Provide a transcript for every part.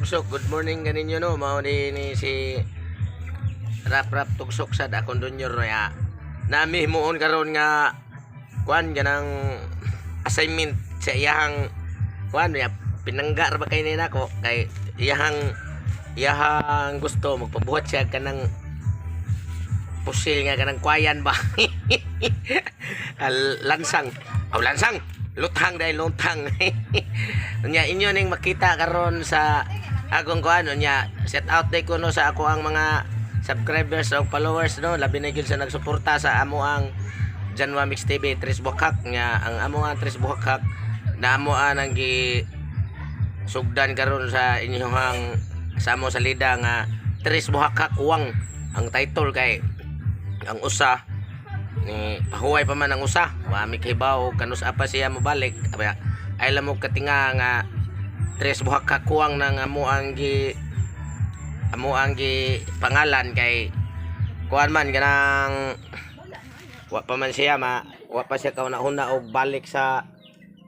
katugsok, good morning ganinyo no. Mao ni si Rap Rap Tugsok sad akong dunyor ya. Nami himuon karon nga kuan ganang assignment sa iyahang kuan ya, pinangga ra ba kay ni nako kay iyahang iyahang gusto magpabuhat siya kanang pusil nga kanang kwayan ba. Lansang. Aw, lansang. Luthang dahil luthang. Unya inyo ning makita karon sa akong kuan, unya set out day ko no sa ako ang mga subscribers o followers no, labi na gyud sa nagsuporta sa amo ang Janwa Mix TV Tres Buhakak nga ang amo ang Tres Buhakak na amo ang gi sugdan karon sa inyong sa amo sa lida nga Tres Buhakak Uwang ang title kay ang usa ni pahuway pa man ang usa, wa mi kahibaw kanus apa siya mobalik. Abaya ay mo katinga nga Tres Buhakak Kuwang nang amo ang gi pangalan kay kuan man kanang wa pa man siya ma wa pa siya kauna-una og balik sa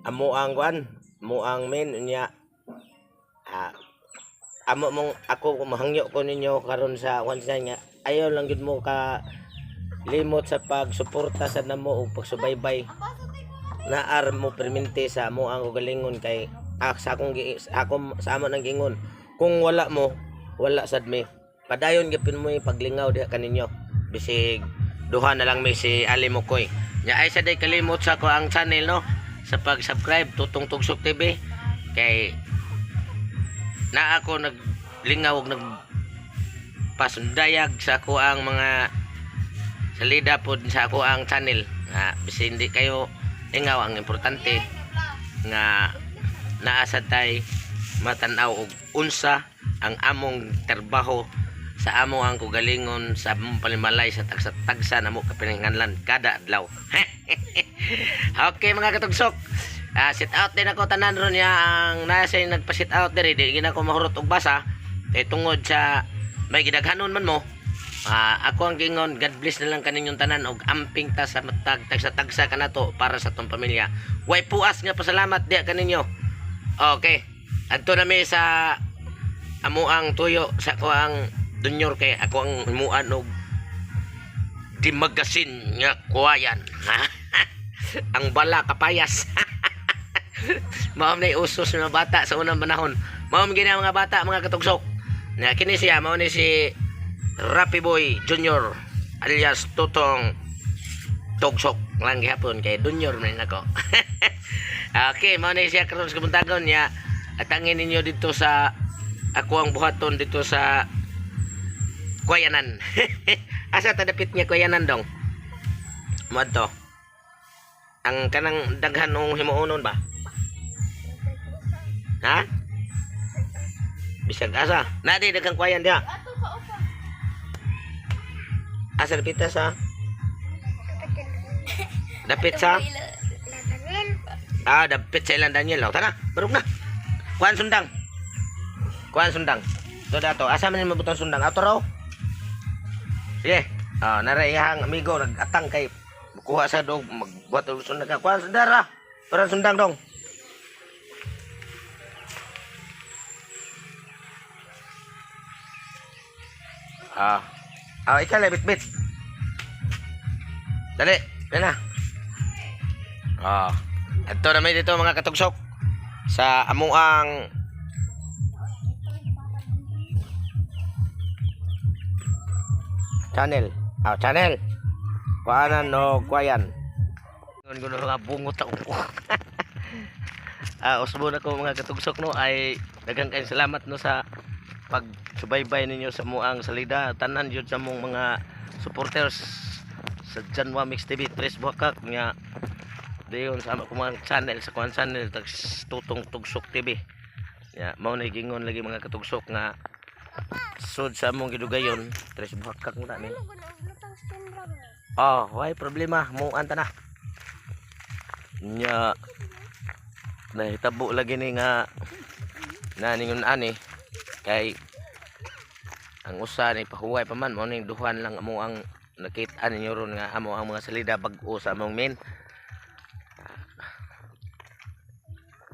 amo ang kuan, amo ang main. Unya amo mong ako mahangyo ko ninyo karon sa kuan sa nga ayaw lang gyud mo ka limot sa pagsuporta sa namo ug pagsubaybay naar mo permente sa amo ang kaugalingon kay sa akong sa akong sa amo nang gingon kung wala mo, wala sad mi. Padayon gyapon mo paglingaw diha kaninyo bisig duha na lang mi si Ali Mokoy. Nya ay sa day kalimot sa ko ang channel no sa pag-subscribe, Tutong Tugsok TV, kay na ako naglingaw og nagpasundayag sa ako ang mga salida pod sa ako ang channel nga bisin hindi kayo lingaw, ang importante nga naa sad tay matan-aw og unsa ang among trabaho sa amo ang kugalingon sa among panimalay sa tagsa-tagsa namo kapinanganlan kada adlaw. Okay mga katugsok. Sit out din ako tanan ron niya ang nasa nagpa-sit out diri, di gina ko mahurot og basa kay tungod sa may gidaghanon man mo. Ako ang gingon, God bless na lang kaninyong tanan og amping ta sa matag tagsa-tagsa kanato para sa tong pamilya. Way puas nga pasalamat diya kaninyo. Okay. Adto na mi sa amo ang tuyo sa ako ang dunyor kay ako ang himuan og di magasin nga kuwayan. Ang bala kapayas. Mao na usos mga bata sa unang panahon. Mao man gina mga bata, mga katugsok. Na kini siya mao ni si Rapi Boy Junior alias Tutong Tugsok lang gihapon kay Junior man ako. Okay, mao ni siya karon sa kabuntagon niya. Atangin ninyo dito sa ako ang buhaton dito sa Kuyanan. Asa ta dapit nga Kuyanan dong? Moadto. Ang kanang daghan og himuonon ba? Ha? Bisag asa? Na di daghang kuwayan diha. Asa dapit sa? Dapit sa? Dapit sa ilang Daniel. Oh, tara, barog na. Kuan sundang. Kuan sundang. To dato, asa man ni mabutang sundang? Ato raw. Sige. Nara iyang amigo nagatang kay kuha sa dog magbuhat og sundang ka. Kuan sundang ra. Parang sundang dong. Ikaw lang, bit-bit. Dali, dali na. Adto na may dito mga katugsok sa amuang channel. Channel. Kuanan no kuayan. Ngon kuno nga bungot ako. Usbo na ko mga katugsok no ay daghang kayong salamat no sa pagsubaybay ninyo sa muang salida tanan jud sa mong mga supporters sa Janwa Mix TV Tres Buhakak nga dayon sa ako mga channel sa kuan channel tag Tutong Tugsok TV. Ya, mao na gingon lagi mga katugsok nga sud sa among gidugayon Tres Buhakak mo na ni. Oh, way problema, muan ta na. Nya nahitabo lagi ni nga naningon ani kay ang usa ni pahuway pa man, mao ning duhan lang amo ang nakita ninyo ron nga amo ang mga salida bag-o sa among main.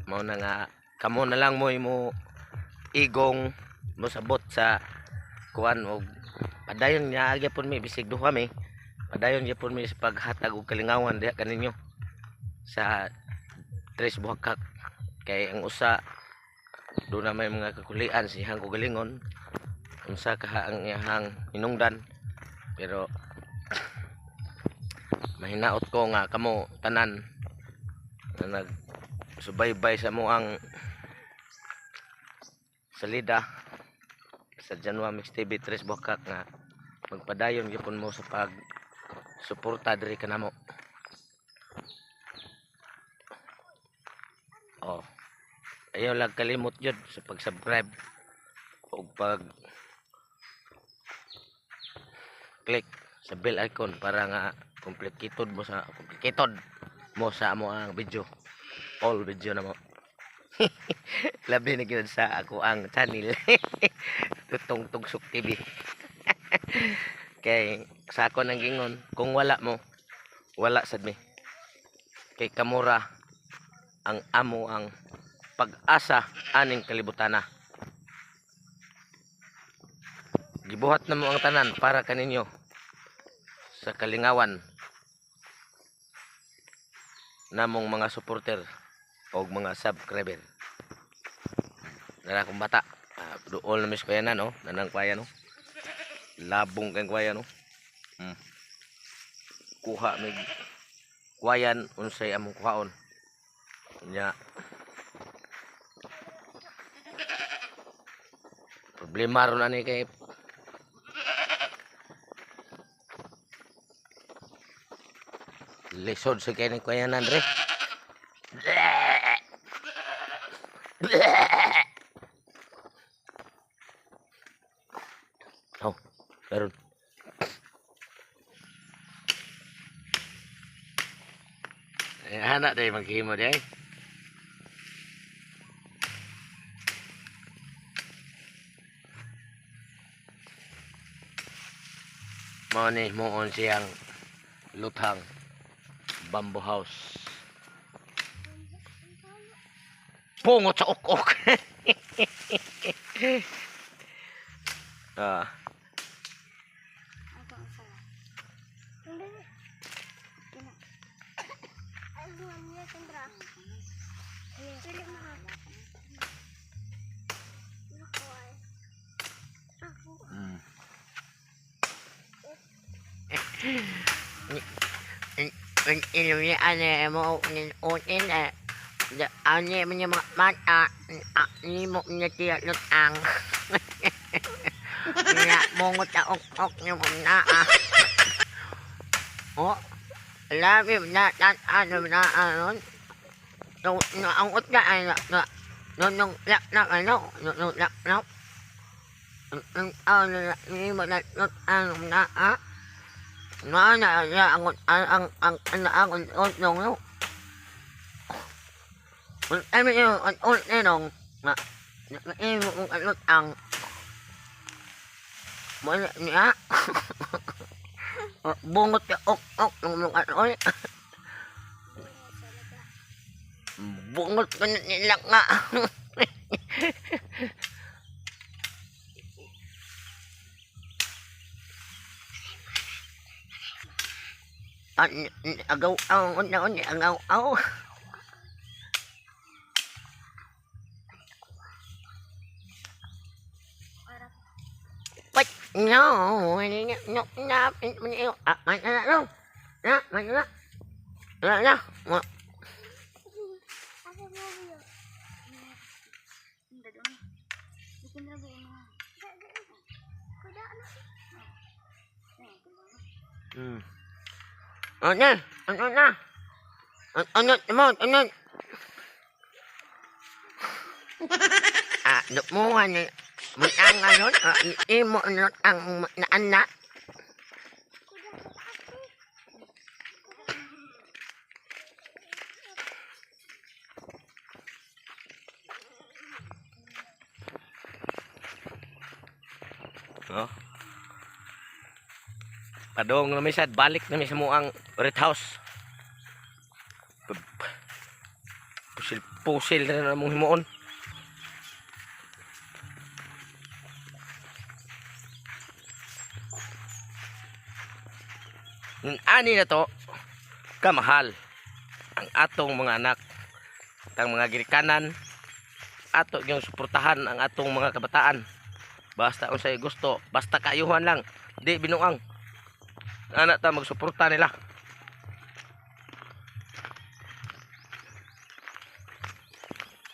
Mao na nga kamo na lang mo mo Igong mosabot sa kuan og padayon niya gyapon mi, bisig duha mi, padayon gyapon mi sa paghatag og kalingawan diha kaninyo sa Tres Buhakak, kay ang usa doon na may mga kakulian sa iyang kaugalingon, unsa kaha ang iyang hinungdan, pero mahinaot ko nga kamo tanan na nagsubaybay sa amoang salida sa Janwa Mix TV Tres Buhakak nga magpadayon gyapon mo sa pag suporta diri kanamo. Oh, ayaw lang kalimot yun sa pag-subscribe o pag click sa bell icon para nga complicated mo sa amo ang video, all video na mo, labi na gyud sa ako ang channel Tutong Tugsok TV, kay sa ako nang gingon, kung wala mo, wala sad mi, kay kamura ang amo ang pag-asa aning kalibutana. Gibuhat na mo ang tanan para kaninyo sa kalingawan namong mga supporter o mga subscriber. Nara akong bata. Ah, duol na mis kuya na, no? Nanang kuya, no? Labong kang kuya, no? Kuha mig kuwayan, unsay among kuhaon. Nya. Problema ron ani kay lisod sa kay ni kuyanan re. Oh, meron. Eh, anak dahil maghimo dahil. Mao ni muon siyang luthang bamboo house. Pungot sa ok-ok. Ah. Ako ang sala. Hindi. Ay, niya, Sandra. Pili mo ka. Ako ay. Ako. Inuwi ane mo utin eh. Ane mo niya mga mata, ni mo niya tiya lutang. Nga mungot sa ok-ok niyo mo na ah. Oh, labi na tan ano na ano. No, no, ang utla ay na na no no lak na ano no no lak na. Ang ano na ni mo na ano na ah. Na na na ang ang ang ang ang ang ang ang no. Ay may ang ang ang na na mo ang ang mo niya. Bungot ka ok ok nung mga oy. Bungot ka na nila nga. An agaw aw na on agaw aw. What? No, no, no, no, no, ah, no, no, no, no, no, no, no. Ako mo yun. Hindi doon. Bikin na ba mo? Kuda ano? Ano? Ano na? Ano mo? Ano? Ah, dumuha ni ang ano, imo ano ang naanak. No? Padong na mi sad, balik na mi sa muang red house. Pusil pusil na na mong himuon. Nun ani na to kamahal ang atong mga anak, tang mga ginikanan, ato yung suportahan ang atong mga kabataan. Basta unsay gusto, basta kaayuhan lang, di binuang. Ana ta magsuporta nila.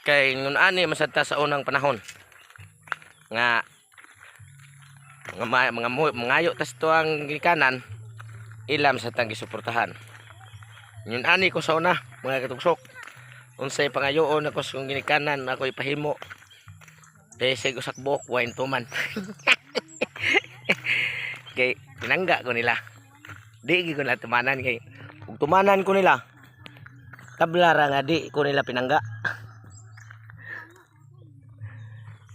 Kay ngun ani masad ta sa unang panahon nga mga mga mangayo tas to ang ginikanan, ilam sa tang gisuportahan. Yun ani ko sa una, mga katugsok. Unsay pangayoon ako sa kong ginikanan, ako ipahimo. Desig usak buok, wine tuman. Kay tinangga ko nila. Di gi ko nila tumanan kay ug tumanan ko nila. Tabla ra nga di ko nila pinangga.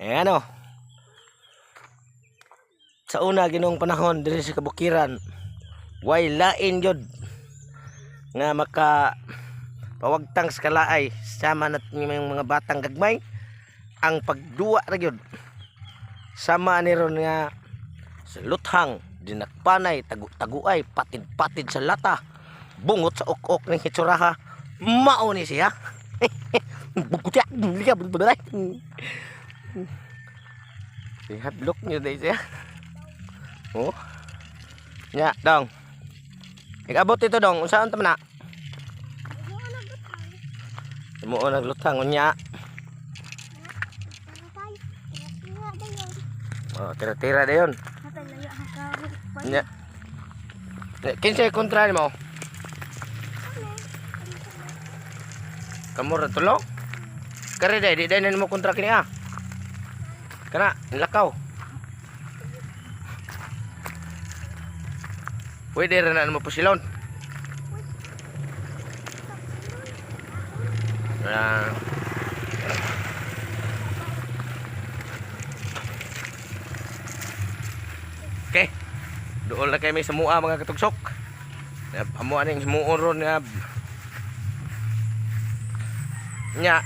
Eh ano? Sa una ginong panahon diri sa kabukiran, way lain gyud nga maka pawagtang sa kalaay sama na yung mga batang gagmay ang pagduwa ra gyud sama ni ron nga sa luthang dinakpanay tagu-taguay patid-patid sa lata bungot sa ok-ok ng hitsuraha mao ni siya. Hadlok niyo dahil siya. Oh. Nya, dong. Ikabot ito dong, unsaon ta man na? Muo naglutang unya. Oh, tira-tira dayon. Nya. Kinsay kontra nimo? Kamo ra tulo? Kare day, di day na nimo kontra kini ah. Kana, nilakaw. Pwede ra na nimo pusilon. Ah. Okay. Doon lang kami sa mua mga katugsok. Amo aning sumuon ron nga. Nya.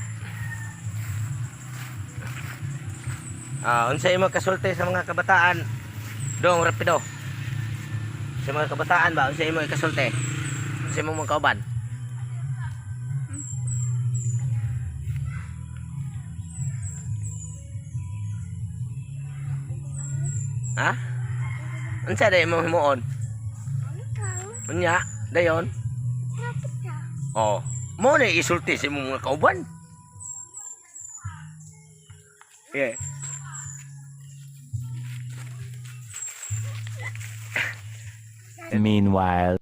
Ah, unsa imo kasulti sa mga kabataan? Dong rapido. Sa mga kabataan ba unsa imo ikasulti? Unsa imong mga kauban? Ha? Unsa day imong himuon? Unya, dayon. Oh, mo na isulti sa imong mga kauban. Yeah. Meanwhile.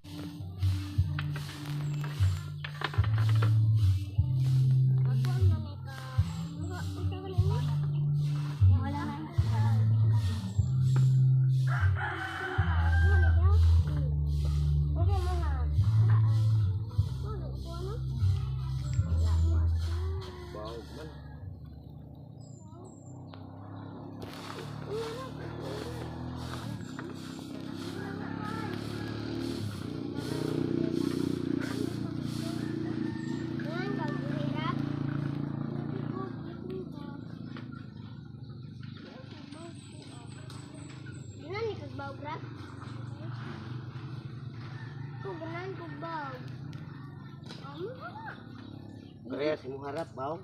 Korea si harap baw.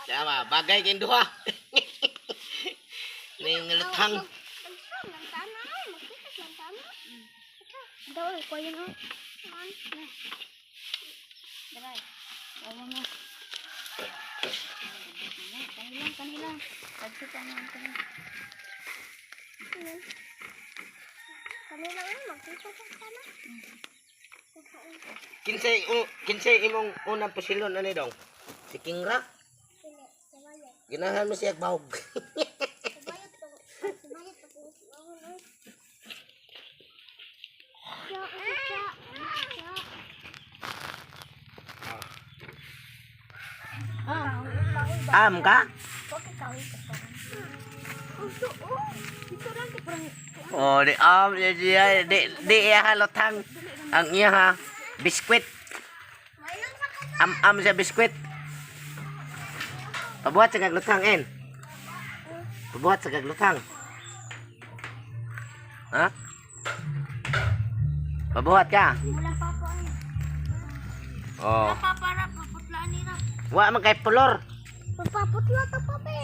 Tama, bagay kayong duha. Ning lutang. Daw, ko yun oh. Daray. Daw mo. Kanilang, kanilang. Pagsutan lang kami. Kanilang, magkita sa sana. Kinsay imong unang pusilon ani dong? Si King Ra? Ginahan mo siya bahog. Am ka? Uso, oh. Dito lang kay parang Oh, di am di di di, di iya lutang. Ang iya ha, biskwit. Am am sa biskwit. Pabuhat sa gaglutang en. Pabuhat sa gaglutang. Ha? Pabuhat ka. Wala pa po ay. Oh. Papa ra paputlaan ni ra. Wa man kay pulor. Papaputla ta pa be.